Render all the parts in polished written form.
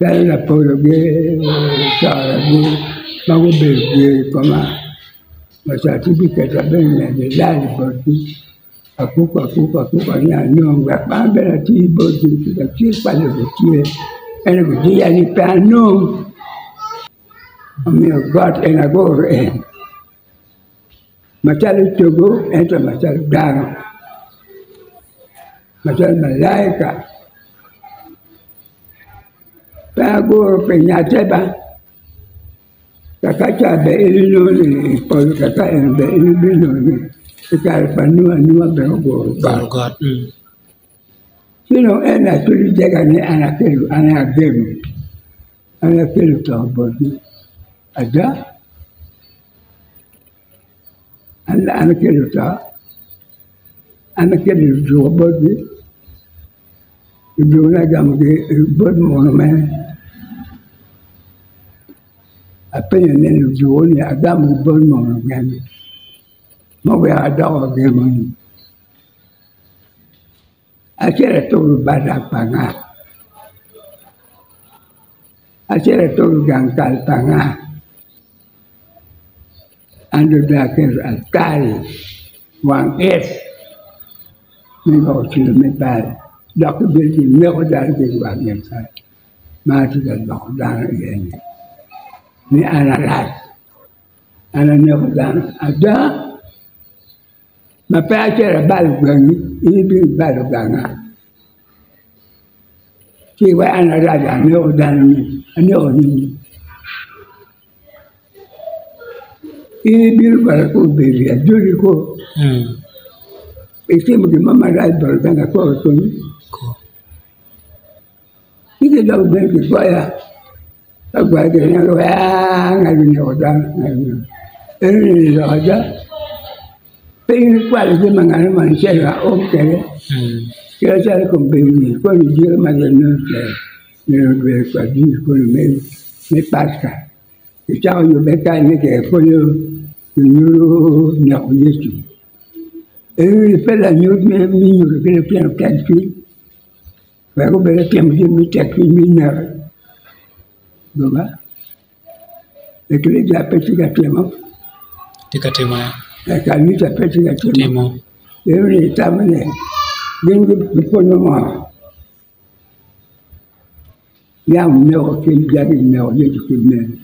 Calo lapologi, coragi ma gubedo dyere i koma wa catipiketwa bene gilal botgi akuko akuko akuko ni anong wek an bene ati botgi cik pa lobo tye ento gidiya ni pe anong omiyo got en aguro en macalo cogo ento macalo dano macalo malaika. Pe aguro pi nyatte ba, kaka ca bene in inongo ni i polo kaka en bene in ibinongo ni i kare pa Nua, Nua bene oguro got. Ci dong en acwalo jega ni an akelo an agemo an akelo to botgi ada an akelo to an akelo juko botgi. Odwogo ni agamogi bot muno mene apenyo ni odwogo ni agamogi bot muno mene ma oweko adoko agemo-ni acito aturo badak pa anga acito aturo gang kal pa anga an dong aketo altari wang it. Me loko cwiny me bal dok gibino gineko dano ki i wang Nyasaye ma atye ka loko dano iye-ni, ni an arac, an aneko dano. Ada, ma pe acito abalo gangi, in ibino ibalo ganga, ci iweko an arac aneko dano-ni, aneko nini? In ibino bota ka obedo i ajoli ko, itimo gin mo marac bota dong akoko i komi, ci ki dok bene gigoya, ka gugoya gineno aa ngat oneko dano eno-ni lok ada pe in ikwalo jami pa ngat mo icito aom kwede kit macalo kombeddi-ni koni jami ma ginongo nino dwe pa adii koni me Paska. Kicako yubbe kany ni kipwonyo lunyuto neko Yecu. Eni pe lanyut me nyuto ki litino tekcwiny wek gubed ka timo jami me tekcwiny me neke. Goba. Ekelecia pe tye ka timo. Tye ka timone. Kanisa pe tye ka timo. Eni itamo ni gin gipwonyo ngo? Yam oneko ki jami oneko Yecu ki meno.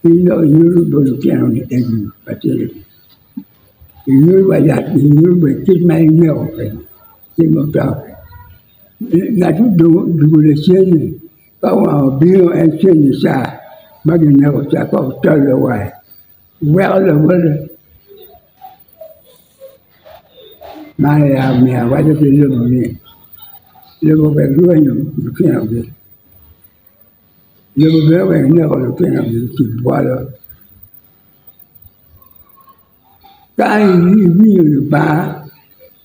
In dok inyuto bot lutino ni eni acel inyuto wa yat inyuto bene kit ma ineko kwede kit ma oto kwede. Ngat ma odwogo lacen-ni ka wang obino en ceng-ni ca ma gineko ca ka otolo wange weko lawote man aye omiyo awaco ki lobo ni lobo wek rwenyo lutinogi lobo bene wek neko lutinogi ki bwolo ka iwinyo Lubanga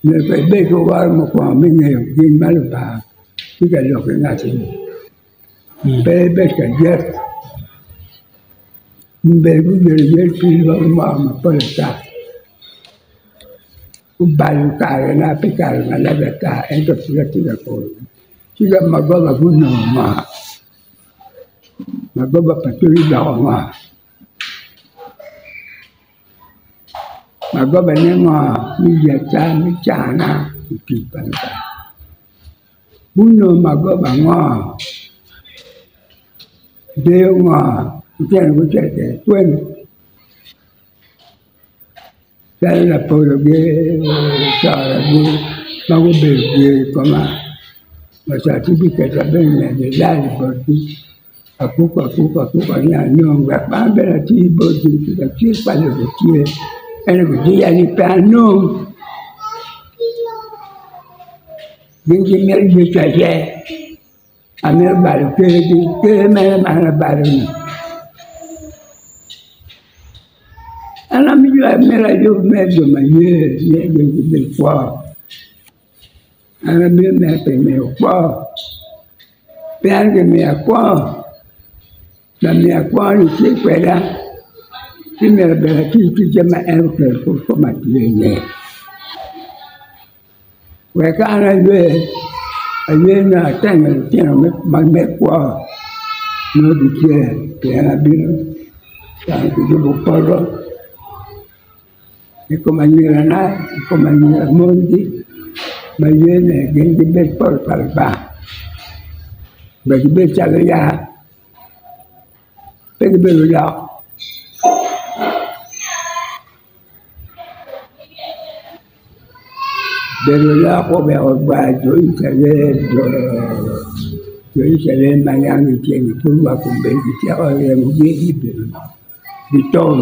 myero ibed ki woro mukwongo me ngeyo gin ma Lubanga tye ka lok ki ngat-ti pe ibed ka jet. Gubedo gubedo iye pi mwaka mapol ata gubalo karena pi kare malac ata ento pud atye ka kurogi ci dong magoba gunongo ngo magoba pa Acholi doko ngo magobane ngo me yeta me cana i tic pa Lubanga gunongo magoba ngo. Deyo ngo lutino gucito kwede pwony calo lapologi coragi ma gubedo dyere i koma wa catipiketwa bene gilal botgi akuko akuko akuko ni anong wek an bene ati botgi cik pa lobo tye ento gidiya ni pe anong gin gimito Yecu aye. Amito balo kergi, ker mene ma an abalo-ni? An amito ayub me jo ma ye ni gin gibed kwo. An abino mere pi miyo kwo, pe an gimiya kwo, lamiya kwo-ni tye kweda, ci myero bene ati ticce ma en oketo i koma tye iye. Wek an aywe, aywe nyo atenyo litino me kwo. Nongo gitye pien abino calo giyubo poto i kom anyirana i kom anyira mongi ma ye ni gin gibed poto pa Lubanga wek gibed calo yat pe gibed olok. Bedo lok oweko jo Icrael jo Icrael ma yam gitye i pud wa kombeddi gityeko remogi i gitom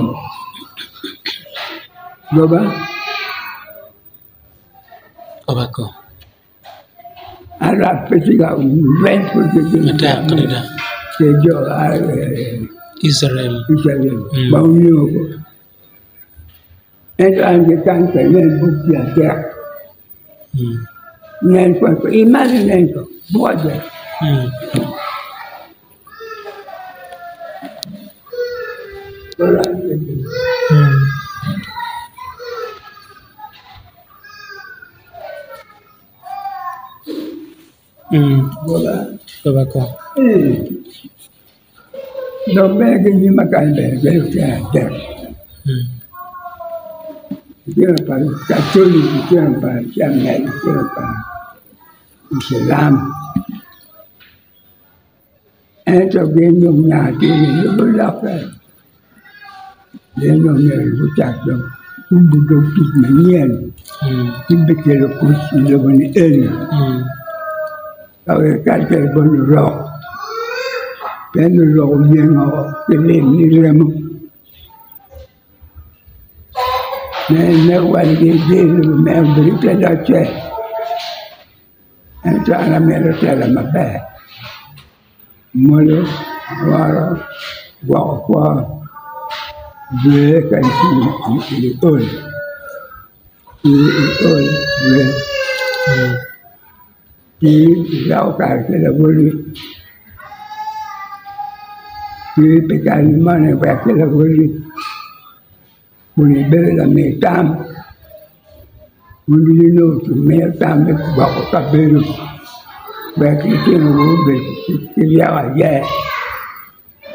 goba. Ki jo Icrael ma onyogo. Ento an ki kany pe nen buk tye adek. Nen kong i malo nen kong buk adek. Dok bene ki nyima kany bene bedo tyen adek. Litino pa Katoli, litino pa Camuel, litino pa Icilam. Ento gin dong nya tye ni lubo lokke. Gin dong myero gucak dong gubo dog tic manyen ci bikelo kuc i lobo-ni eni. Ka wek ekat kwede bot lurok, pien lurok oyengo ki lim ki remo. Me wacgi me obedo i te locce. Ento an amito tela maber, mwolo, woro, gwoko kwo, wer ka i ol, wer ki yako kare ki lawoti ki pi kare moni wek ki lawoti. Kun ibedo lami tam, wun ducu nongo wumiyo tam me gwoko kabedo wek litinowu obed ki ryeko aye.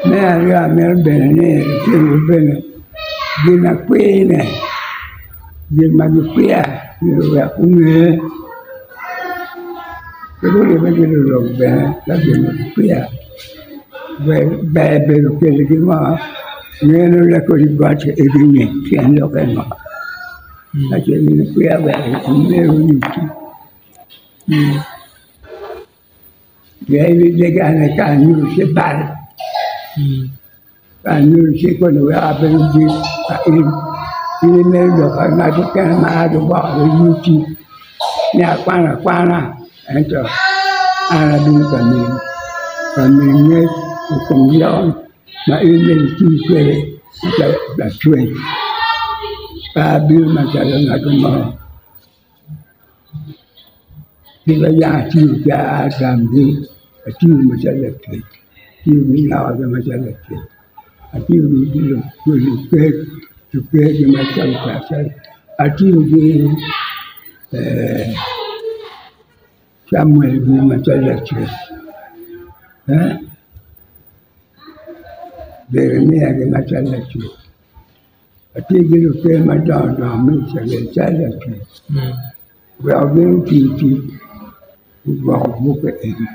Me aryo amito bene ni litinowu bene gin akwirne, gin ma gikwiya myero wek gunge pe guribbe ki lurok bene ka gin ma gikwiya. Ber bedo kwedgi ngo ngeno lakodi got eni tyen lokke ngo ka ce in ikwiya wek imer onyutti pien in idegane ka anyuto ci bal ka anyuto ci koni weko abedo dit pa in in imito lok pa ngat mukene ma a ki woko onyutti ni akwano akwana. Ento an abino ka miyi ngec i kom ryeko ma in myero iti kwede macalo lacwec. Pe abino macalo ngat mo kit ma yam atiyo ki Adam-ni, atiyo macalo lacwec, atiyo ki Nua macalo lacwec, atiyo ki luker macalo lacwec, atiyo ki Camuel bino macalo lacwec, Jeremia bino macalo lacwec, atye ki luker madongo dongo me Icrael calo lacwec wek gin oti tic me gwoko bukke eni.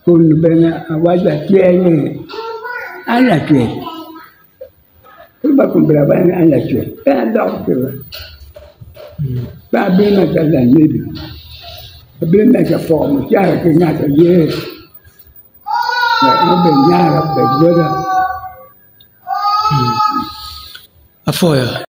Kun bene awaco atyer ni an lacwec an lacwec pe adoko kite pe abino macalo lanebi abino me ka poko mucara ki ngat aye wek en obed nyara obed woda. Apwoyo.